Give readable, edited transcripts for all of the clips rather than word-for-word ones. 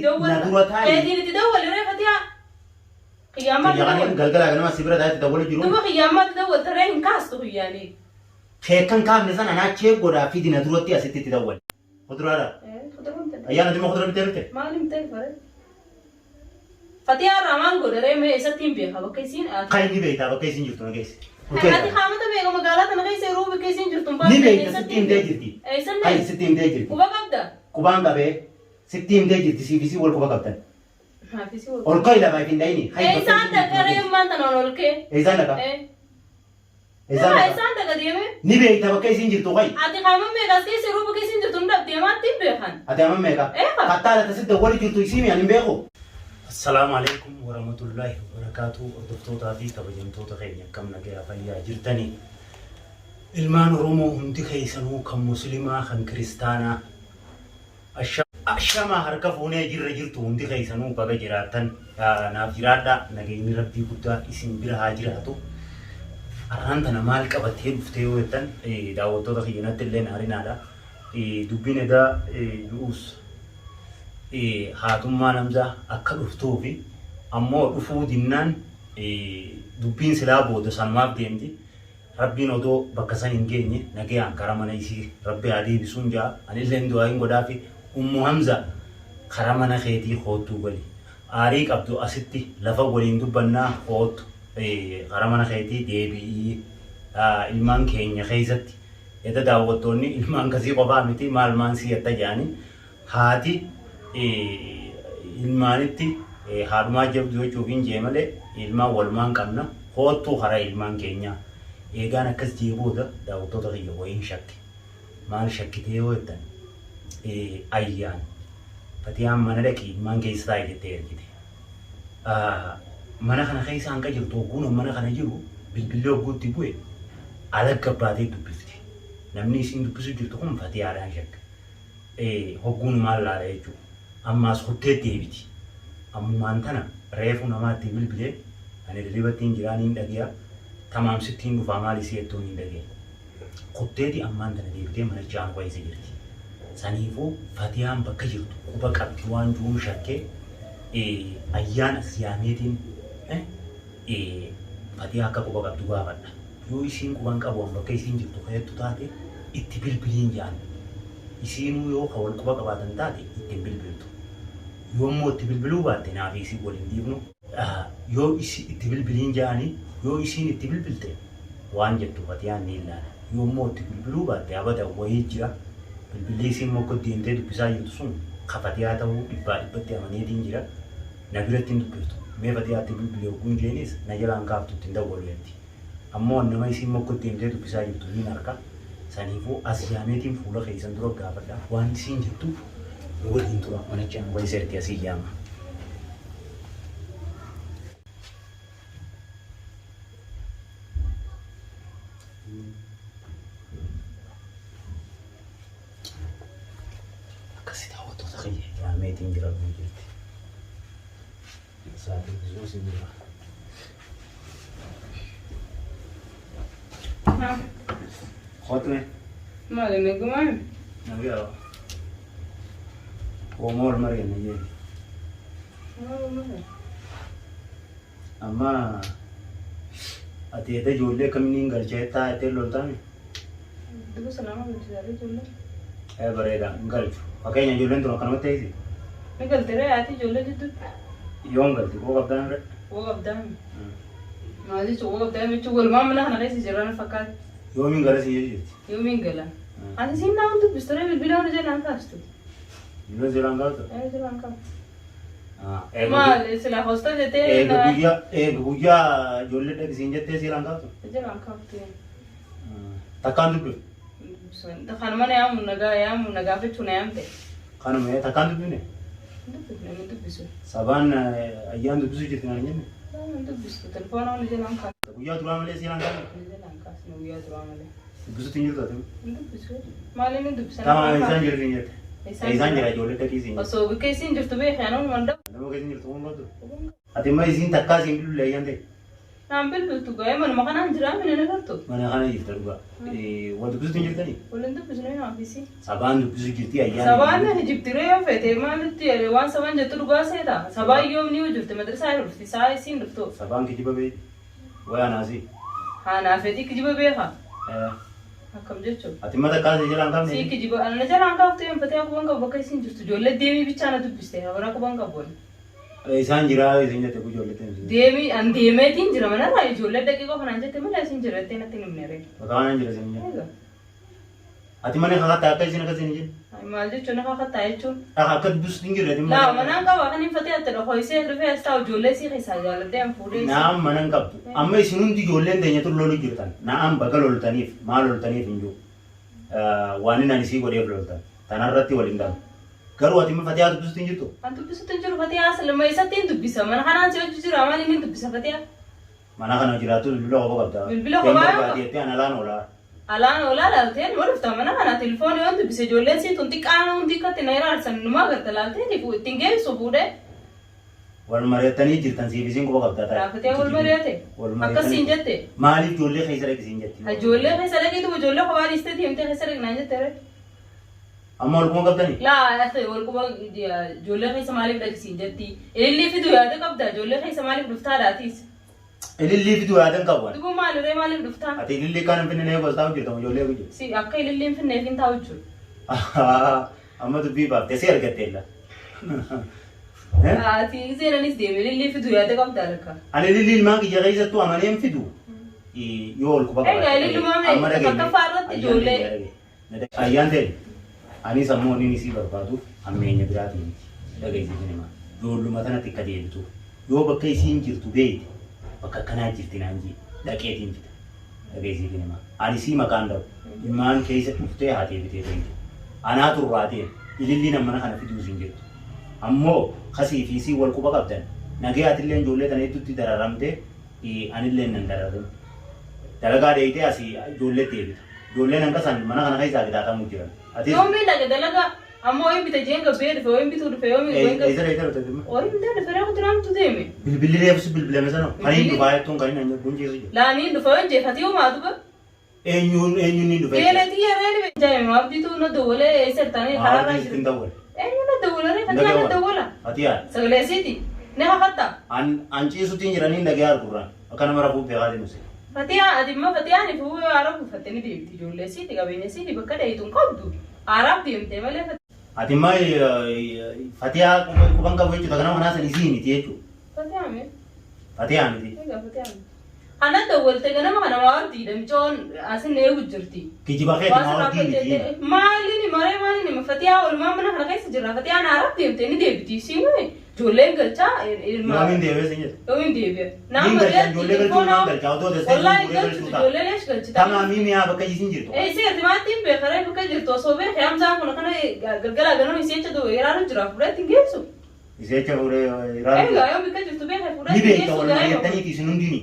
Na dura taa'i. Keetiin itti dawwali ree Fatiyaa. Kiyyaammaa itti Kiyya dawwali. galgala ganama si bira taa'etti dawwalu jiru. Duba kiyyaammaa itti dawwali taree hin kaastu kiyyaanii. Keekkan kaafne sana anaa chee godhaa fidi na duratti asitti itti dawwali. Kuduraadha. Kuduraan ta'e. Ayyaana dhimma kudura bitee dhufte. Maal hin ta'e faree? Fatiyaa irraa maal godha ree mee eessatti hin beeka bakka isiin ati. Kan inni beektaa bakka isiin jirtu na geessi. Ati haamata beeka magaalaa tana keessa yeroo bakka isiin jirtu hin Ni beekta sitti himtee jirti. Eessan Kan sitti himtee jirti. Quba qabda. Qubaan qabee sitti himtee jirti siif isii wal quba qabdan. Maafisi wal. Ol ka'i lafaa hin dhayini. Eessaan dhaqa ree ammaan tana ol kee. Eessaan dhaqa? Eessaan dhaqa? Eessaan dhaqa deemee? Ni beekta bakka isiin jirtu ka'i. Ati qaama meeqas keessa yeroo bakka isiin jirtu hin dhabdee maatti hin beekan. Ati amma meeqa? Eefa. Kattaa laata sitti dawwali jirtu isii mi ani hin beeku. Assalaamu alaikum warahmatullaahi wabarakaatu hordoftootaa fi kabajamtoota keenya akkam nagayaa fayyaa jirtanii. Ilmaan Oromoo hundi keessanuu kan muslimaa kan kiristaanaa Ashamaa harka fuunee jirra jirtu hundi keessanuu baga jiraattan naaf jiraadhaa nageenyi rabbii guddaa isin bira haa jiraatu. Har'aan tana maal qabattee dhuftee yoo jettan daawwattoota kiyya natti illee naarinaadha. Dubbiin edaa du'uus haatummaan Hamzaa akka dhuftuufi ammoo dhufuu dinnaan dubbiin silaa booda sanumaaf deemti. Rabbiin odoo bakka san hin geenye nagayaan kara mana isii rabbi haa deebisuun ja'a anilleen du'aa'iin godhaafi ummu hamza kara mana keetii koottuu gali aarii qabdu asitti lafa waliin dubbannaa koottu kara mana keetii deebi'ii ilmaan keenya keessatti eda daawwattoonni ilmaan kasii qofaa miti maal maan sii atta ja'anii Haati ilmaanitti haadhumaa jabdu jechuuf hin jee malee ilmaan walumaan qabna koottuu karaa ilmaan keenyaa eegaan akkas jee booda daawwattoota kiyya wayiin shakke maal shakkitee yoo jettan ayyaan fatiyaan mana dhaqi ilmaan keessa taa'i jettee ergite mana kana keessa hanqa jirtu hogguun mana kana jiru bilbilli hogguutti bu'e ala gabbaatee dubbifti namni isiin dubbisu jirtu kun fatiyaadhaan shakke hogguunumaan laala jechuudha. Ammaas kuttee deebiti. Ammumaan tana reefu namaatti bilbilee ani hirribattiin jiraa niin dhageya tamaam sittiin dhufaa maal isii jettuu niin dhageya. Kutteeti ammaan tana deebitee mana chaanu keessa jirti. Saniifuu Fatiyaan bakka jirtu quba qabdi waan ju'uun shakkee ayyaan as yaameetiin Fatiyaa akka quba qabdu gaafadha. Yoo isiin quba hin qabu an bakka isiin jirtu ka jettu taate itti bilbiliin ja'an. Isiinuu yoo ka wal quba qabaatan taate itti hin bilbiltu. Yoo immoo itti bilbiluu baatte naa fi isiin wal hin dhiifnu. Yoo isi itti bilbiliin ja'ani yoo isiin itti bilbilte waan jettu Fatiyaan niin laala. Yoo immoo itti bilbiluu baatte abadan wayii jira. Bilbilli isiin mogga deemtee dubbisaa jirtu sun ka Fatiyaa tahuu dhibbaa dhibbatti amaneetiin jira. Na biratti hin dubbiftu. Mee Fatiyaatti bilbili hogguun je'eniis na jalaa hin kaaftu itti hin dawwalu jetti. Ammoo an nama isiin moggotti deemtee dubbisaa jirtu niin arka. Saniifuu as yaameetiin fuula keessan dura gaafadha. Waan isiin jettu nu waliin tura. Manichi an keessa jirti asii yaama. Akkasi daawwattoota kiyya yaameetiin jira dhufuu jirti. Sa'aatiin bisoo siin jira. Kootu mee? Maali nagumaan? Nagaa. Homoo ol mari'anna jee. Amma ati edda ijoollee akkamiin galcha jettaa jettee loltaami? Duba salaama galchisaaree ijoollee. Ee bareeda hin galchu. Fakkeenya ijoolleen tun akkanumatti teessi. Ni galte ree haati ijoollee jidduutti. Yoom galti? Quba qabdaa mire? Quba qabdaa mi? Maal jechuun quba qabdaa jechuun walumaan mana kana keessa jirra na fakkaata. Yoomiin gala si jirti? Yoomiin gala? Ati siin naa dubbistu ree bilbila hunda jalaan kaastu. Bilbila jalaan kaastu? Ee jalaan kaastu. Maal silaa hosta jettee Eega guyyaa eega guyyaa ijoollee dhaqisiin jettee seeraan kaaftu? Jalaan kaaftu. Takkaan dubbifte? Kanuma na yaamu nagaa yaamu na gaafachuu na yaamte. Kanuma takkaan dubbifne? Dubbifne min dubbisu. Sabaan ayyaan dubbisuu jirti naan jenne? Min dubbistu telefoona hunda jalaan kaaftu. Guyyaa duraa malee seeraan kaafne? Jalaan kaasne guyyaa duraa malee. Dubbisuutti hin jirtu ati? Hin dubbisu. Maaliin hin dubbisan? Tama isaan jirti hin jette. Isaan jira ijoollee dhaqii siin. Osoo bakka isiin jirtu beekee anuu man dhabu. Nama keessa hin jirtu kun qabdu. Ati immoo isiin takkaa siin bilbilu ayyaan ta'e. Naan bilbiltu ga'ee manuma kanaan jiraa mina na gartu. Mana kana jirta dhugaa. Wal dubbisuutti hin jirtanii? Waliin dubbisnu naafisi. Sabaan dubbisu jirti ayyaana. Sabaan jibtiree yoo feete maalitti waan sabaan jettu dhugaa seeta. Sabaan yoom ni jirti madrasaa dhufti saa isiin dhuftu. Sabaan kijiba beeti. Wayaa naasii. Haanaa feetii kijiba beeka. Akkam jechuun. Ati mata kaasee jalaan Sii kaafne. kijiba ana jalaan kaaftee infatee quban qabu bakka isiin jirtu ijoollee deemii bichaa na dubbiste habara quban qabu. Isaan jiraa isin jette ijoollee ta'e. Deemii an deemeetiin jira manarraa ijoollee daqiiqoo kanaan jette malee isin jira jettee natti hin himne ree. Bakka kanaan jira isin jette. Ati mana kakattaa akka isin akkasiin hin jenne. Maal jechuun akka kattaa jechuun. Akka dubbisuutti hin jirre ati Laa manaan qaba kan infatee ati dhokoysee dhufee as taa'u ijoollee sii keessaa jaallattee an fuudhee. Na'am mana hin qabdu. Amma isin hundi ijoolleen teenya tun lolu jirtan. Na'am baga loltaniif maal loltaniif hin jiru. Waan inni ani sii godheef loltan. Tanarratti wal hin dhabu. Garuu ati immoo Fatihaa dubbisuutti hin jirtu. An dubbisuutti hin jiru Fatihaa silma isatti hin dubbisa mana kanaan si hojii jira maal inni dubbisa Fatihaa. Mana kana jiraattu bilbila kophaa qabda. Bilbila kophaa Deemuu qaba. barbaade jettee ana alaan oolaa. Alaan oolaa laaltee numa dhufta mana kana telefoonii yoon dubbise ijoolleen sii tun xiqqaan hundi akkatti na iraarsan numa agarta laaltee ittiin geessu fuudhee. Wal mari'attanii jirtan siif isiin quba qabdaa taate. Raafatee wal mari'ate. Wal Akkas siin jette. Maaliif ijoollee keessa dhaqi siin jetti? Ijoollee keessa dhaqiitu ijoollee kophaa dhiistee deemtee keessa dhaqnaan jette ree. Amma wal quba qabdanii? Laa ate wal quba ijoollee keessa maaliif dhaqi siin jetti? Ilillii fidu yaada qabda ijoollee keessa maaliif dhuftaa laatiis? Ilillii fiduu yaada hin qabu. Dubu maalirree maaliif dhuftaa? Ati ilillii kaan hin finne eegos taa'u jirta ijoollee eegu jirtu. Si akka ilillii hin finneef hin taa'u jechuudha. Amma dubbii baaftee si argatteella. Ati seenanis deeme ilillii fidu yaada qabda lakka. Ani ilillii ilmaan kiyya keessattuu amanee hin fidu. Yoo ol quba Egaa ilillumaa mee takkaffaa irratti ijoollee. Ayyaan ta'e anis ammoo inni isii barbaaduuf hammeenya biraatiin miti. Dhageessifin himaa. Ijoolluma tanatti akka deebitu. Yoo bakka isiin jirtu beekte bakka akkanaa jirti naan jee dhaqeetiin fida. Dhageessifin himaa. Ani sii maqaan dhabu. Ilmaan keessa dhuftee haa deebitee ta'e. Anaa turraa ta'e ililliin mana kana fiduu siin jirtu. Ammoo kasii fi isii wal quba qabdan nagee atillee ijoollee tana hedduutti dararamte anillee nan dararin. Dalagaa dheeyitee asii ijoolleetti deebita. Ijoolleen hanga san mana kana keessaa qixaaxamuu jiran. Atis Yoomiin dhaqa dalagaa amma wayin bita jeen gabbee dhufe wayin bituu dhufe yoomiin wayin gabbee. eessa dheeyitee dhufte dhimma? Wayin bitaa dhufe reefu tiraamtu deeme. Bilbilli reefus bilbilame sana kan inni dhufaa jettuun kan inni gunceessu jiru. Laaniin dhufe wayin jeefatee homaa duba. Eenyuun eenyuun ni dhufe? Geeletii yeroo inni jaame maabdiitu na dawwalee eessa irtaanii karaarraa Maartii jiru. ittiin dawwale. Eenyu na dawwala ree Fatihaa na dawwala. Fatiyaa. Sagalee isiiti. Ni hakatta. An ciisutti hin jiranii dhagee argurraan akka nama rafuu beekaa deemuse. Fatihaa ati immoo Fatihaan ifuu yoo aara buufatte ni deemti ijoollee isiiti qabeenya isiiti bakka dhahitu hin qabdu. Aaraaf deemtee malee Ati immoo Fatiyaa quban qabu jechuudha kanama kanaa san isii miti jechuudha. Fatihaa mee? Fatiyaa miti. Egaa Fatihaa miti. Ana dawwalte ganama kana maartiidha micoon asin eegu jirti. Kijiba keeti maartii miti. Maaliin maree maaliin Fatihaa oolmaa mana kana keessa jirra. Fatihaan aaraaf deemtee ni deebiti isiin ijoolleen galchaa ilma. Yoomiin deebi'ee sin jedha. Yoomiin deebi'a. Niin galcha ijoollee galchuu naan galcha otoo teessee Wallaahi fuudhee galchitu galchuu ta'a. ijoollee leesh galchita. Tamaamii mi'aa bakka isiin jirtu. Ee seerti maatiin beekaree bakka jirtu osoo beekee hamzaan kun akkana galgalaa ganama isii jecha du'e iraalu jira fuudhee ittiin geessu. Isee jecha fuudhee iraalu. Egaa yoo bakka jirtu beekee fuudhee Ni ittiin beekta geessu wal gaa'ima. mari'attaniiti isin hundini.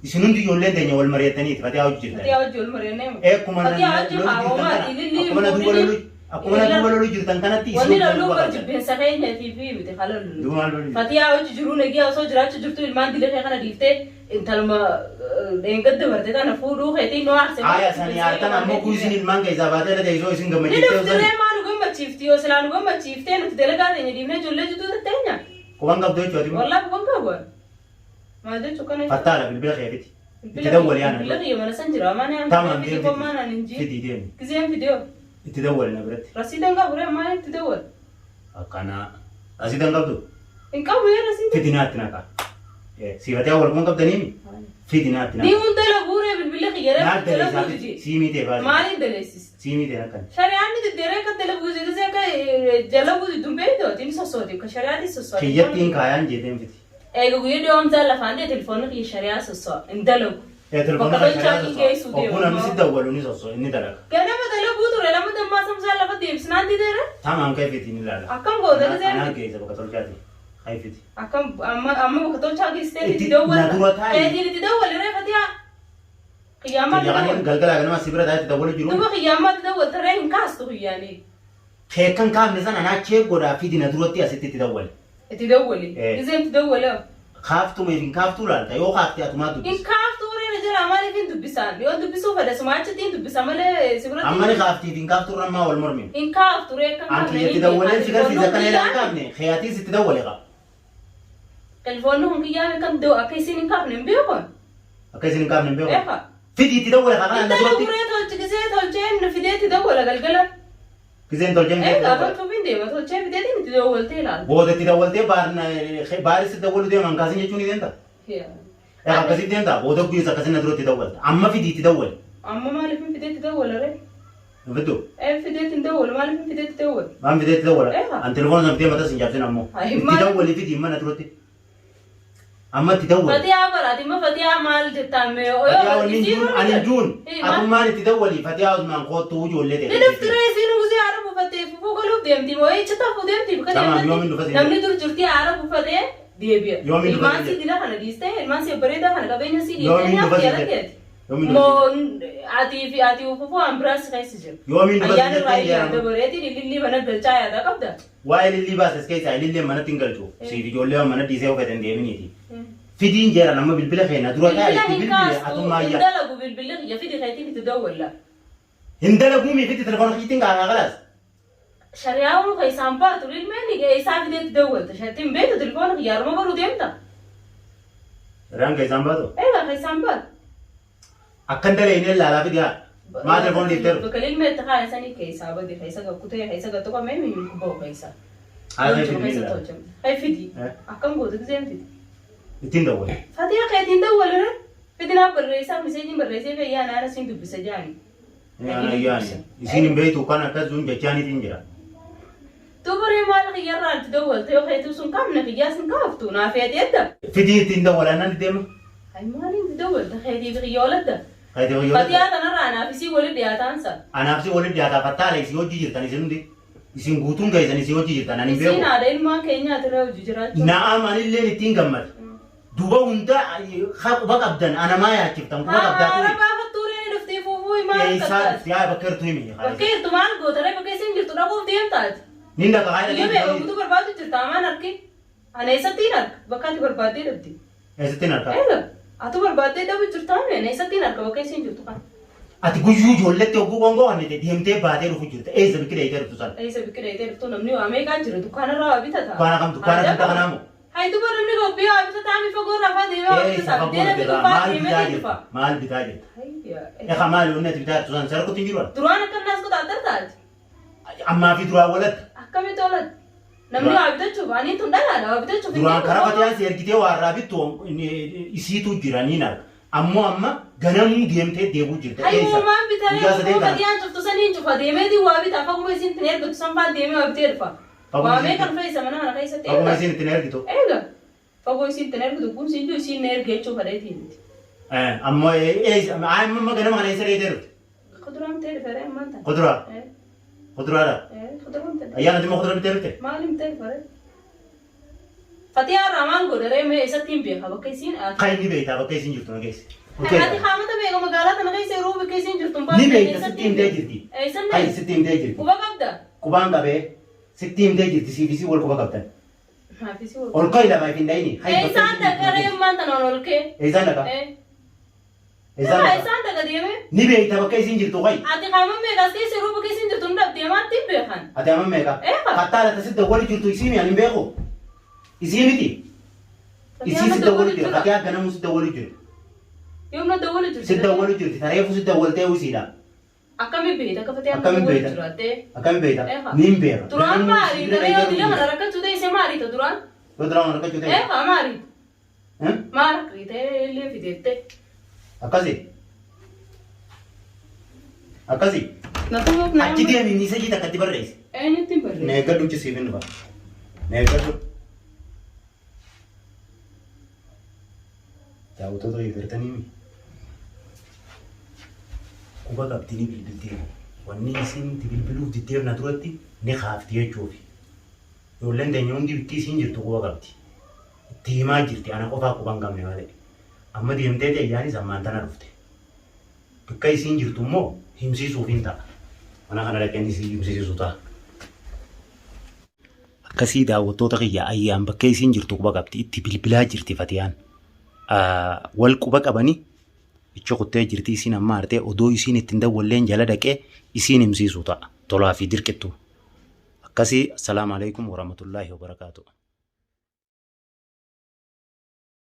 Isin hundi ijoolleen teenya wal mari'attaniiti Fatihaa hojii jirtan. Fatihaa hojii wal mari'annee. Akkuma Fatihaa hojii haaromaati ililli akkuma na duuba lolu akkuma na duuba lolu jirtan kanatti isin Wanni hundi loluu duuba bar qabdan. jibbeensa keenyatii fi miti halallu. Duuba maal lolu? Fatihaa hojii jiruu nagiyaa osoo jiraachuu jirtu ilmaan dilee kee kana dhiiftee intaluma dheengadda barte tana fuudhuu keetiin nu aarse. Haaya sanii aartan ammoo kun isin ilmaan keessaa baatee dha teessoo isin Ni gammachiiftee dhufti osoo ree maa nu gammachiifti yoo silaa nu gammachiiftee nuti dalagaa teenya dhiifnee ijoollee jidduu tatteenya. quban qabdu jechuudha. Wallaahi quban qabu. Maal jechuu kana jechuudha. Fattaadha bilbila keetitti. Itti dawwali yaana. Bilbila kiyya mana san jira maana yaa Tamam fidii deemi. qommaa naan hin jiin. Fidii deemi. Gizeen fidiyoo. Itti dawwali na biratti. Rasiidan qabu ree maal itti dawwal? Akkana. Rasiidan qabdu. Hin qabu yaa rasiidan. Fidi naatti naqa. Siifatee wal quban qabdaniimi. Fidi naatti Ni naqa. hunda laguuree bilbila kiyya ree Naaf dalaguu daleessaa didi. siimii ta'e baasii. Maaliin daleessisa? Siimii ta'e akkana. Shari'aan ni diddeeree akka dalaguu didi akka jalaguu didduun beektu ati ni sossooti akka shari'aan sossooti. Kiyyattiin kaayaan jeeteen fiti. Eega guyyaa dhiyoo hamzaan lafaan dee telefoonni kiyya shari'aa sosso'a hin dalagu. Telefoona Bakka kan tolchaa shari'aa hin geessu sosso'a. Obbuu namni si dawwalu ni sosso'a inni dalaga. Ganama dalaguu ture lama dammaa samsaan lafa deebisnaan dideera. Tamam kee fiti ni ilaala. Akkam goota gisee Anaa geessa bakka tolchaati. Kee fiti. Akkam amma amma bakka tolchaa geessitee itti Itti dawwala. na dura taa'i. Keetiin itti dawwali ree Fatihaa. Qiyyaammaa itti Kiyyaanii dawwali. galgalaa ganama si bira taa'ee itti dawwalu jiru. Duba qiyyaammaa itti dawwalta ree hin kaastu qiyyaanii. Keekkan kaafne sana anaa chee godhaa fidi na duratti asitti itti dawwali. Itti dawwali. Eh. Giseen itti dawwale. Kaaftuu meef hin kaaftuu laalta yoo kaafte atumaa Hin dubbisa. kaaftuu reena jira maaliif hin dubbisaan? Yoo dubbisuu fedhe suma achitti hin dubbisa malee si biratti. Amma ni kaaftiif hin kaaftuu irra ammaa wal mormina. Hin kaaftu ree akka An kiyyatti dawwaleen si garsiisa akka leela hin kaafne keeyatiin sitti dawwale qaba. Telefoonni kun kiyyaa akkam da'u akka isin hin kaafne hin beekon. Akka isin hin kaafne hin beeku. Eefa. Fidi itti dawwale kaa kana Intala duratti. guree tolchi gisee tolchee inni fideetti dawwala galgala. Giseen tolcheen Egaa itti dawwale. tolchuuf hin deema tolchee fideetiin itti dawwaltee ilaala. Booda itti dawwaltee baaris itti dawwalu deeman kaasin jechuun ni deemta. Egaa akkasitti deemta booda guyyees akkasin na duratti dawwalta. Amma fidi itti dawwale. Amma maaliif hin fideetti dawwala ree? Hin fiddu. Ee fideetti hin dawwalu maaliif hin fideetti dawwalu? Waan fidee itti dawwala. Eegaa. An telefoona sana fidee matas hin cabsin ammoo. Ay, Itti maal- dawwali fidi mana duratti. Amma itti dawwali. Fatiyaa baraati immoo Fatiyaa maal jettaan mee? Fatiyaa wanni hin jiruun ani hin jiruun atummaan itti dawwali Fatiyaa Usmaan koottuu ijoollee ta'e. Ni dhufti ree isiin ugusii haara buufattee fufuu galuuf deemti moo eecha tafuu deemti bakka Tamam, yoomiin dhufa siin Namni dur jirtii haara buufatee deebi'a. Yoomiin dhufa Ilmaan siin sii dila kana dhiistee ilmaan sii bareedaa kana qabeenya sii dhiistee Yoomiin dhufa nyaatti siin ala jedhe. keeti. Yoomiin dhufa Moo atii fi ati ufufuu waan biraas keessa jiru. Yoomiin dhufa siin Ayyaana irraa jettee yaada jedhamu. bareetiin ilillii mana galchaa yaada qabda. Waa'ee lillii baases keessaa ililleen manatti hin galchu. Siif ijoollee waan mana dhiisee of hin deeminiiti. Fidiin jeera nama bilbila keenya dura taa'e Bilbila itti hin bilbile kaastu atummaa hin iyya. dalagu bilbilli kiyya fidi keetiin itti dawwalla. Hin dalaguumii fidi telefoona kiyyittiin kaasaa kalaas. Shari'aa ka isaan baatu ilmeen isaa fideetti dawwalta. Shattiin beektu telefoona kiyya harma baruu deemta. Raan keessaan baatu. Egaa ka isaan baatu. Akkan dalagineen laalaa fidi haa. Maa telefoona dhiifteeru. Bakka ilmee itti kaaya sanii keessaa bade keessa gakkutee keessa gattu qabee miin kubba'u keessa. Haa fidi Keessa laalaa. tolchame. Hay fidi. Eh. Akkam gootu giseen fidi. Ittiin dawwale. Fatiha keetiin dawwalire. Fidinaa barreessaa miseejiin barreessee fayyaa naana siin dubbisa jaani. Ayyaani. Isiin hin beektu kan akkas sun jechaaniitiin jira. Dubaree maal kiyyarraa itti dawwalte yoo keetuu sun qabne kiyyaa sun kaaftu naaf eeti edda. Fidii ittiin dawwalan nan deema. Hay maaliin itti dawwalte keetii fi kiyya oladda. Kaayitee hojii Fatihaa tanarraa naaf isii walitti dhiyaataansa. Anaaf si walitti dhiyaataa fattaala isii hojii jirtan isin hundi. Isin guutuun keessan isii hojii jirtan ani hin Isiin beeku. haadha ilmaan keenyaa tiree hojii jiraachuu. Na'am anilleen ittiin gammada. Duuba hunda haa quba qabdan ana maa yaachiftan quba qabdaa Haara ture. baafattuu ree dhuftee fuufuu maal Eessaa qabdaati? dhufti haa bakka jirtu himi. Bakka jirtu maal goota ree bakka isin jirtu dhaquuf deemtaati. Nin dhaqa haa Yoo beeku dhaqee. guutuu barbaadu jirta amaan harki. Ana eessatti hin arga bakka ati barbaaddee dhabdi. Eessatti hin argaa? Eega atu barbaaddee dhabu jirta ana eessatti hin arga bakka isin jirtu kana. Ati guyyuu ijoolletti hogguu qongoo kannite deemtee baatee dhufu jirta. Eessa biqila eetee dhuftu sana? Eessa biqila eetee dhuftu namni waa meeqaa jira dukkaanarraa waa bitata. Dukkaana kam dukkaana Aadaa kan qaba. kanaa moo? Hay duba namni gobbii waa bitata ami fagoo rafaa deemee waa Eessa bitata. fagoo Biddeen dhufte bituu irraa? faa Maal deemee bitaa ni jirta? dhufa. Maal bitaa jirta? Hayya. Egaa maali wanni ati bitaa jirtu sana sarkutti hin jiru? Duraan akka naas qotaa taate. Ammaa fi duraan walatti. Akkamitti oolatti? Namni waa bitachuuf ani tun dhalaadha waa bitachuuf hin Duraan deemu. karaa fatiyaan si ergitee waa irraa bittu isiitu jira niin arga. Ammoo amma ganamuu deemtee deebuu jirta. Hayyuu maan bitaree Guyyaa sadeen fufuu kana. fatiyaan cuftu saniin cufa deemeetiin waa bita faguma isin ittiin ergatu san faan deemee waa bitee dhufa. Faguma Waa isin meeqa dhufe isa mana kana keessatti Faguma eega. isiin ittiin ergitu. Eega. Fagoo isin ittiin ergitu kun siin jiru isiin na erge jechuu fadheetiin miti. Ammoo eessa amma ganama kana eessa dheetee dhufte? Kuduraan bitee dhufe ree ammaan tana. Kuduraa. Kuduraadha. Kuduraan bitee dhufe. Ayyaana dhimma kuduraa bitee dhufte? Maaliin bitee dhufe ree? Fatiyaa irraa maal godha ree mee eessatti hin beeka bakka isiin ati. Kan inni beektaa bakka isiin jirtu na geesse. Ati haamata beeka magaalaa tana keessa yeroo bakka isiin jirtu hin Ni beekta sitti himtee jirti. Eessan Kan sitti himtee jirti. Quba qabda. Qubaan qabee sitti himtee jirti siif isii wal quba qabdan. Maafisi wal. Ol ka'i lafaa hin dhayini. Eessaan dhaqa ree ammaan tana ol kee. Eessaan dhaqa? Eessaan dhaqa? Eessaan dhaqa deeme? Ni beekta bakka isiin jirtu ka'i. Ati qaama meeqas keessa yeroo bakka isiin jirtu hin dhabdee maatti hin beekan. Ati amma meeqa? Eeqa. Kattaa lafa sitti dawwali jirtu isii mi ani hin beeku. Isii miti. Isii si dawwalu jira. Fatiyaa ganamuu si dawwalu jira. Yoom na dawwalu jirti? Si dawwalu jirti. Tareefu si dawwaltee usiidha. Akkamiin beekta akka Fatiyaan Akkamiin dawwalu beekta? jiraattee? Akkamiin beekta? Eeqa. Niin beeka. Duraan Ganamuu maali? si bira Taree yoo dhaqee dila kana jirti. rakkachuu ta'e isee maali duraan? Yoo duraan rakkachuu ta'e. Eeqa maali? Eh? Maal ta'e illee fideette? Akkasi. Akkasi. Na tumuuf na Achi deemi miisajii takkatti barreessi. Eenyutti hin barreessu? Na eeggadhu achi siif hin dhufa. Na eeggadhu. Daawwattoota eeggatanii mi? Quba qabdi ni bilbiltee. Wanni isin itti bilbiluuf diddeef na duratti ni kaafti jechuufi. Ijoolleen teenya hundi bikki isiin jirtu quba qabdi. Itti himaa jirti ana qofaa quba hin qabne malee. Amma deemtee ayyaanis ammaan tana dhufte. Bakka isiin jirtu immoo himsiisuuf hin ta'a. Mana kana dhaqeen isii himsiisu ta'a. Akkasii daawwattoota kiyya ayyaan bakka isiin jirtu quba qabdi itti bilbilaa jirti fatiyaan. Wal quba qabani ichi kuttee jirti isiin amma hartee odoo isiin ittiin dawwalleen jala dhaqee isiin himsiisu ta'a. Tolaa fi dirqittu. Akkasii assalaamu alaikum warahmatullaahi wabarakaatuh.